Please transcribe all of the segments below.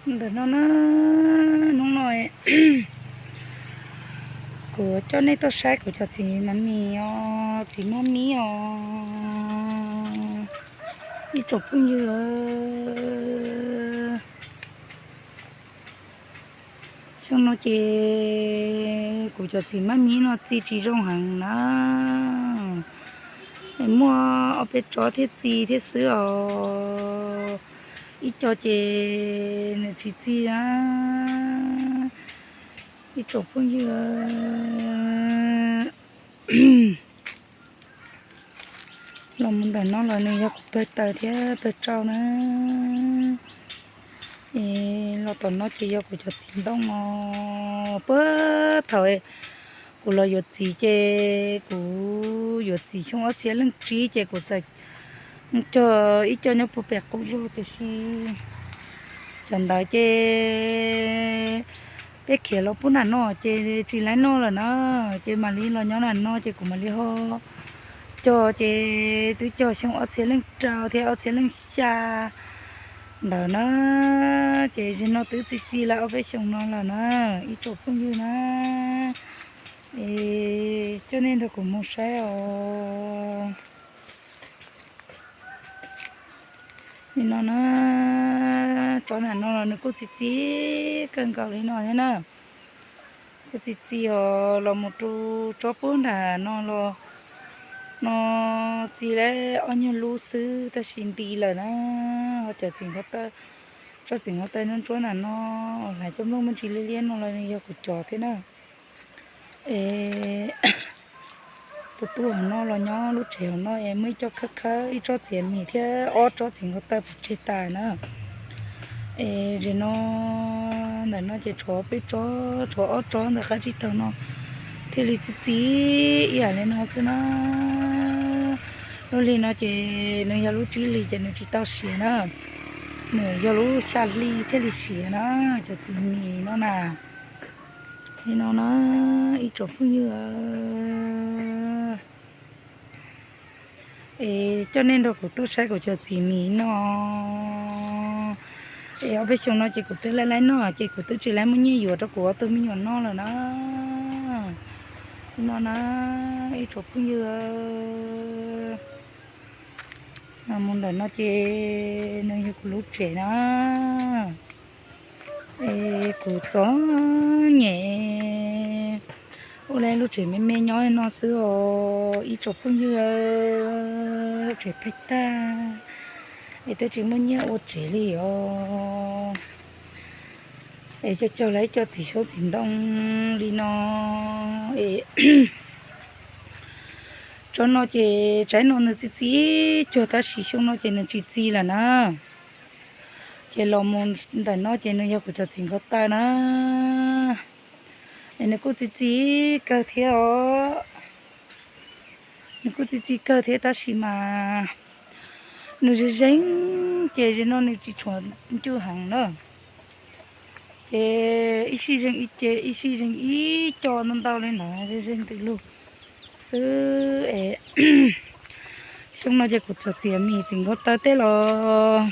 Ntawm no na, hnub no kuv coj nej tuaj saib kuv cov txiv mab mis os, txiv mab mis os, ib tsoom phooj ywg. Xyoo no ces kuv cov txiv mab mis no txi tsis zoo heev na. Muaj ob peb tsob thiaj txi thiab xwb os. Ib co ces nws tsis txi na. Ib tsoom phooj ywg, los mus ntawm no los nws yog kuv pawg taws thiab pawg tsau na. Es los tom no ces yog kuv cov txiv ntoo os. Puag thaum kuv los yuav txiv ces kuv yuav txiv xyoo ob txhiab leej tsib ces kuv txawm cog ib co nyob puag pem qub zos, tiam sis cov ntawd ces peb khiav los puag nram no ces tsis laib noj lawm na, ces mam li los nyob nram no ces kuv mam li ho cog, ces twb cog xyoo ob txhiab leej rau thiab ob txhiab leej xya ntawd na, ces zaum no twb txi txi lawm ob peb xyoo no lawm na, ib tsoom phooj ywg na. Es coj nej nrog kuv mus saib os. Nim no na, tsob nram no los nws kuj txi txi kawg nkaus li no thiab na. Kuj txi txi os, los mus rau tsob puag nram no los no txi lawm ob nyuag lub xwb tab sis nti lawm na. Ho cov txiv nqhuab taw, tsob txiv nqhuab taw ntsuab ntsuab nram no, hlais cov nplooj me ntsis liab liab no los nws yog kuv cov thiab na. Es tus tub hauv no los nyob lub tsev hauv no es muaj ib co khawb khawb ib tsob txiv mis thiab ob tsob txiv nqhuab taw pov tseg tas na. Es zaum no ntawm no ces tshuav peb tsob, tshuav ob tsob ntawm qab tsib taug no thiaj li txi txi ib yam li no xwb na. Lub hli no ces nws yog lub tsib hlis ces nws tsis tau siav na, nws yog lub xya hli thiaj li siav na, cov txiv mis no na. Li no na, ib tsoom phooj ywg, es coj nej nrog kuv tuaj saib kuv cov txiv mis no. Es ob peb xyoo no ces kuv twb laib laib noj ces kuv twb tsis laib muaj nyiaj yuav rau kuv ob tug me nyuam noj lawm na. Li no na, ib tsoom phooj ywg, mus ntawm no ces nws yog kuv lub tsev na. Es kuv txom nyem ua lub tsev me me nyob li no xwb os ib tsoom phooj ywg, tsev pheej tag es twb tsis muaj nyiaj ua tsev li os. Es coj cog lawv ib co txiv xyoob txiv ntoo li no es tsob no ces tsaib no nws txi txi cuag tab sis xyoo no ces nws tsis txi lawm na. Ces los mus ntawm no ces nws yog kuv cov txiv nkaus taw na. Es nws kuj txi txi kawg thiab os. Nws kuj txi txi kawg thiab tab sis mas nws zeeg zeeg ces zaum no nws tsis tshuav ncuj heev na. Ces ib sij zeeg ib ce, ib sij zeeg ib co ntau ntau li ntawd, zeeg zeeg ntws lug xwb es xyoo no ces kuv cov txiv mis txiv nkaus taw tej los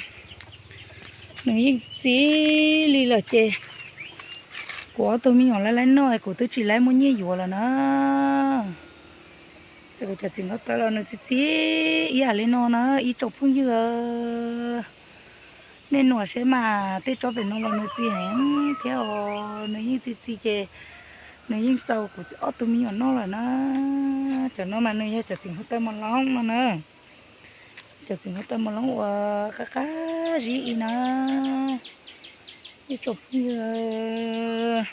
nws yeej txi li lawm ces kuv ob tug me nyuam laib laib noj kuv twb tsis laib muaj nyiaj yuav lawm na. Ces kuv cov txiv nkaus taw los nws txi txi ib yam li no na ib tsoom phooj ywg. Nej nug seb mas tej tsob pem no los nws txi heev thiab os, nws yeej txi txi ces nws yeej txaus kuv ob tug me nyuam noj lawm na. Cov no mas nws yog cov txiv nkaus taw mos loob no na. Cov txiv nkaus taw mos loob uas qab qab zib i na. Ib tsoom phooj ywg,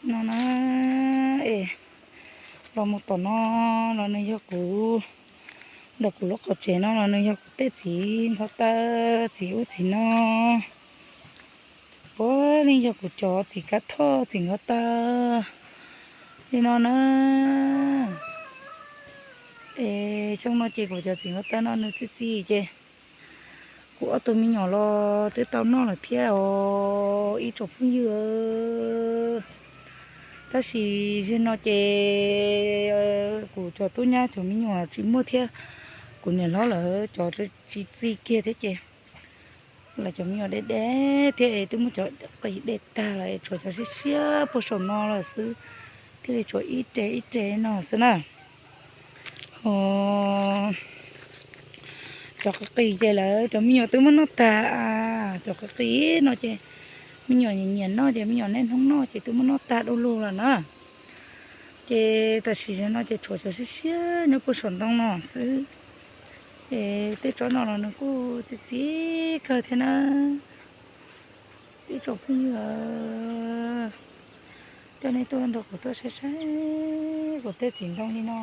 no na, es los mus tom no los nws yog kuv, ntawm kuv lub qhov tsev no los nws yog kuv tej txiv nkaus taw, txiv ub txiv no, puav leej yog kuv cov txiv kab thoj txiv nkaus taw li no na. Es xyoo no ces kuv cov txiv nkaus taw no nws txi txi ces kuv ob tug me nyuam los twb tau noj lawm thiab os ib tsoom phooj ywg. Tab sis zaum no ces kuv cov tub nyab cov me nyuam tsis muaj thiab, kuv niam hlob lawv cov tsis txi kiag thiab ces Los cov me nyuam deb deb thiab es twb muab cov qis de tag lawm es tshuav cov siab siab puag saum no lawm xwb, thiaj li tshuav ib re ib re no xwb na. Ho cov qis qis ces lawv cov me nyuam twb muab noj tag. Cov qis qis no ces me nyuam nyiam nyiam noj ces me nyuam niaj hnub noj ces twb muab noj tag du lug lawm na. Ces tam sim no ces tshuav cov siab siab nyob puag saum ntoo no xwb. Es tej tsob no los nws kuj txi txiv kawg thiab na. Ib tsoom phooj ywg, coj nej tuaj nrog kuv tuaj saib saib kuv tej txiv ntoo li no.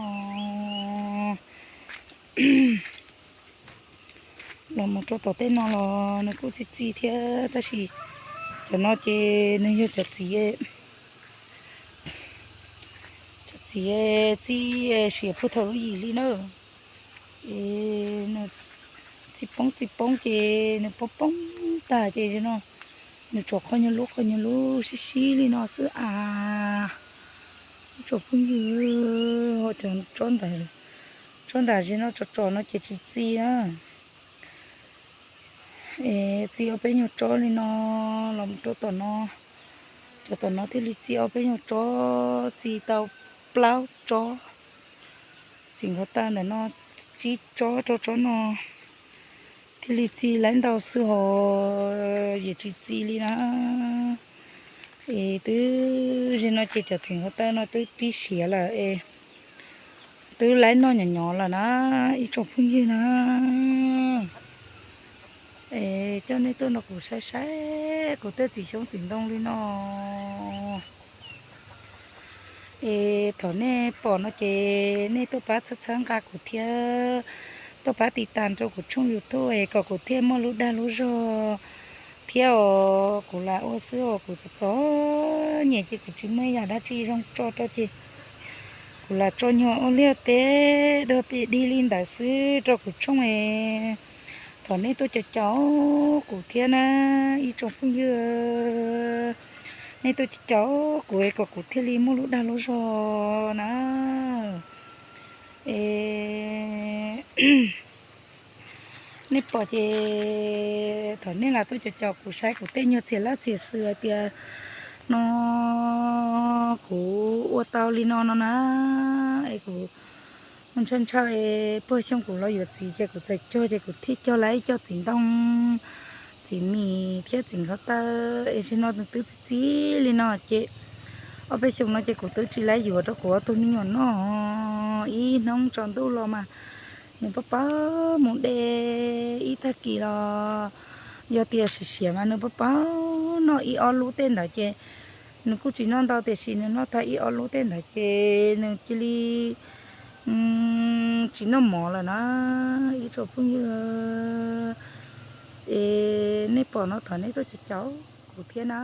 Los mus rau tom tej no los nws kuj txi txiv thiab tab sis cov no ces nws yog cov txiv, cov txiv txi siav puag thaum lub yim li na. Es nws txi poob txi poob ces nws poob poob tag ces no nws tsuas qhov nyuag lub qhov nyuag lub sib sib li no xwb as. Ib tsoom phooj ywg, cov tsob ntawd, tsob ntawd zim no tso tso no ces tsis txi na. Es txi ob peb nyuag tsob li no los mus rau tom no, cov tom no thiaj li txi ob peb nyuag tsob, txi tau plaub tsob. Txiv nqhuav taw ntawm no tsib tsob rau tsob no thiaj li txi laib ntau xwb ho yim tsis txi li na. Es twb zim no ces cov txiv nqhuav taw no twb pib siav lawm es twb laib noj nyom nyom lawm na, ib tsoom phooj ywg na. Es coj nej tuaj nrog kuv saib saib kuv tej txiv xyoob txiv ntoo li no. Es thaum nej pom no ces nej tuaj pab txhawb txhawb nqa kuv thiab, tuaj pab tiv tas rau kuv tshooj YouTube es kom kuv thiaj muaj lub dag lub zog thiab os. Kuv lam ua xwb os, kuv txom txom nyem ces kuv tsis muaj yam dab tsi zoo tso rau ces kuv lam tso nyuag ua liaj teb dua pem dig li ntawd xwb rau kuv tshooj es. Thaum nej tuaj caum caum kuv thiab na, ib tsoom phooj ywg, nej tuaj caum caum kuv es kom kuv thiaj li muaj lub dag lub zog na. Es nej pom ces thaum nej lam tuaj caum caum kuv saib kuv tej nyuag txias laj txias xwm hais tias no kuv ua tau li no no na, es kuv ntshaw ntshaw es puag xyoo kuv los yuav txiv ces kuv txawm cog ces kuv thiaj cog lawm ib co txiv ntoo, txiv mis thiab txiv nqhuav taw es zim no nws twb txi txiv li no ces ob peb xyoo no ces kuv twb tsis lawv yuav rau kuv ob tug me nyuam noj. Ib hnub tsaus ntuj los mas nws pab pab mus de ib tag kis los yog tias siav siav mas nws pab pab noj ib ob lub tej ntawd ces nws kuj tsis noj ntau tiam sis nws noj tag ib ob lub tej ntawd ces nws cia li tsis noj mov lawm na, ib tsoom phooj ywg. Es nej pom no thov nej tuaj caum caum kuv thiab na.